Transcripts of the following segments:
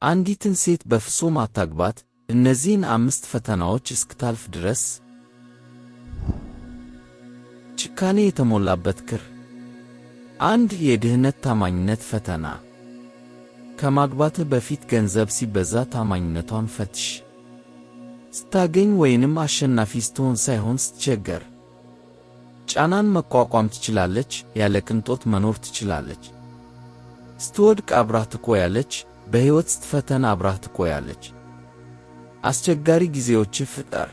አንዲትን ሴት በፍጹም አታግባት እነዚህን አምስት ፈተናዎች እስክታልፍ ድረስ። ጭካኔ የተሞላበት ክር። 1. የድህነት ታማኝነት ፈተና። ከማግባትህ በፊት ገንዘብ ሲበዛ ታማኝነቷን ፈትሽ። ስታገኝ ወይንም አሸናፊ ስትሆን ሳይሆን ስትቸገር። ጫናን መቋቋም ትችላለች፣ ያለ ቅንጦት መኖር ትችላለች። ስትወድቅ አብራህ ትቆያለች፣ በሕይወት ስትፈተን አብራህ ትቆያለች። አስቸጋሪ ጊዜዎች ፍጠር።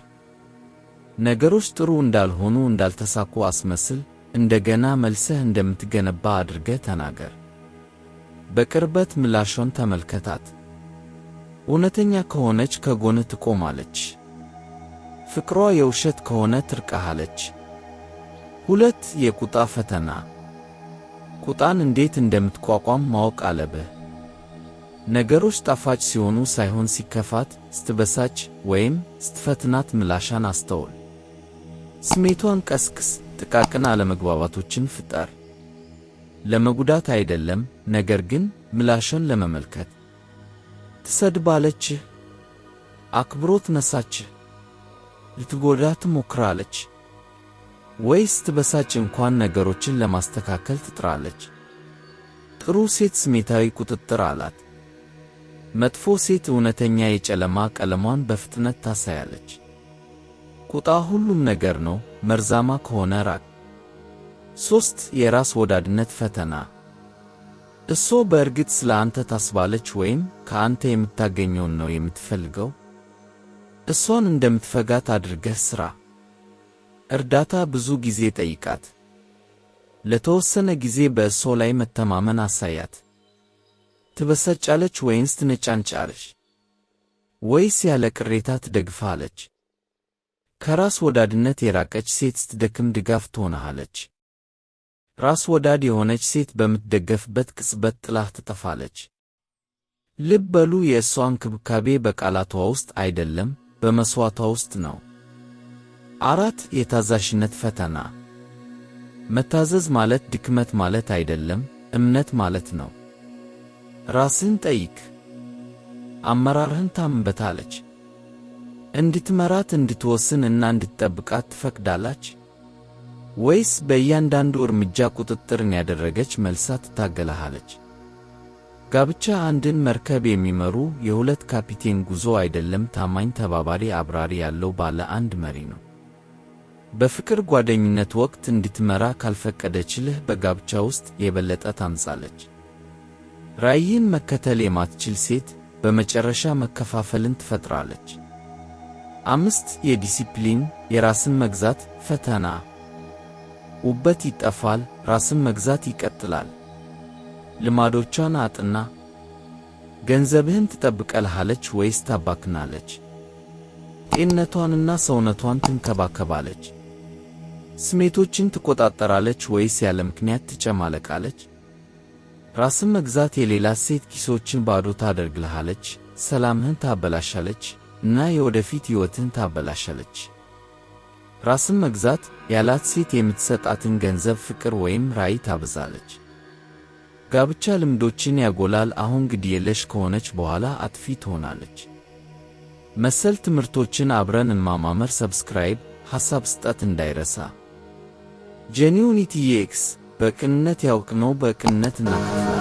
ነገሮች ጥሩ እንዳልሆኑ፣ እንዳልተሳኩ አስመስል። እንደገና መልሰህ እንደምትገነባ አድርገህ ተናገር። በቅርበት ምላሿን ተመልከታት። እውነተኛ ከሆነች ከጎንህ ትቆማለች። ፍቅሯ የውሸት ከሆነ ትርቅሃለች። 2. የቁጣ ፈተና። ቁጣን እንዴት እንደምትቋቋም ማወቅ አለብህ። ነገሮች ጣፋጭ ሲሆኑ ሳይሆን ሲከፋት፣ ስትበሳጭ ወይም ስትፈትናት ምላሿን አስተውል። ስሜቷን ቀስቅስ፣ ጥቃቅን አለመግባባቶችን ፍጠር። ለመጉዳት አይደለም፣ ነገር ግን ምላሿን ለመመልከት። ትሰድባለች፣ አክብሮት ነሳችህ፣ ልትጎዳ ትሞክራለች፣ ወይስ ስትበሳጭ እንኳን ነገሮችን ለማስተካከል ትጥራለች? ጥሩ ሴት ስሜታዊ ቁጥጥር አላት። መጥፎ ሴት እውነተኛ የጨለማ ቀለሟን በፍጥነት ታሳያለች። ቁጣ ሁሉም ነገር ነው፣ መርዛማ ከሆነ ራቅ። 3. የራስ ወዳድነት ፈተና። እሷ በእርግጥ ስለ አንተ ታስባለች ወይም ከአንተ የምታገኘውን ነው የምትፈልገው? እሷን እንደምትፈጋት አድርገህ ሥራ። እርዳታ ብዙ ጊዜ ጠይቃት። ለተወሰነ ጊዜ በእሷ ላይ መተማመን አሳያት። ትበሳጫለች ወይንስ ትነጫንጫለች? ወይስ ያለ ቅሬታ ትደግፍሃለች? ከራስ ወዳድነት የራቀች ሴት ስትደክም ድጋፍ ትሆንሃለች። ራስ ወዳድ የሆነች ሴት በምትደገፍበት ቅጽበት ጥላህ ትጠፋለች። ልብ በሉ፣ የእሷ እንክብካቤ በቃላቷ ውስጥ አይደለም፣ በመሥዋዕቷ ውስጥ ነው። 4. የታዛዥነት ፈተና። መታዘዝ ማለት ድክመት ማለት አይደለም፣ እምነት ማለት ነው። ራስህን ጠይቅ። አመራርህን ታምንበታለች? እንድትመራት፣ እንድትወስን እና እንድትጠብቃት ትፈቅዳላች? ወይስ በእያንዳንዱ እርምጃ ቁጥጥርን ያደረገች መልሳ ትታገለሃለች? ጋብቻ አንድን መርከብ የሚመሩ የሁለት ካፒቴን ጉዞ አይደለም፣ ታማኝ ተባባሪ አብራሪ ያለው ባለ አንድ መሪ ነው። በፍቅር ጓደኝነት ወቅት እንድትመራ ካልፈቀደችልህ በጋብቻ ውስጥ የበለጠ ታምጻለች። ራዕይን መከተል የማትችል ሴት በመጨረሻ መከፋፈልን ትፈጥራለች። 5. የዲሲፕሊን የራስን መግዛት ፈተና። ውበት ይጠፋል፣ ራስን መግዛት ይቀጥላል። ልማዶቿን አጥና። ገንዘብህን ትጠብቅልሃለች ወይስ ታባክናለች? ጤንነቷንና ሰውነቷን ትንከባከባለች? ስሜቶችን ትቆጣጠራለች ወይስ ያለ ምክንያት ትጨማለቃለች? ራስን መግዛት የሌላ ሴት ኪሶችን ባዶ ታደርግልሃለች፣ ሰላምህን ታበላሻለች እና የወደፊት ሕይወትህን ታበላሻለች። ራስን መግዛት ያላት ሴት የምትሰጣትን ገንዘብ፣ ፍቅር ወይም ራዕይ ታበዛለች። ጋብቻ ልምዶችን ያጎላል። አሁን ግድየለሽ ከሆነች በኋላ አጥፊ ትሆናለች። መሰል ትምህርቶችን አብረን እንማማመር። Subscribe፣ ሐሳብ ስጠት እንዳይረሳ። Genuinity X በቅንነት ያውቅነው በቅንነት እናካፍላለን።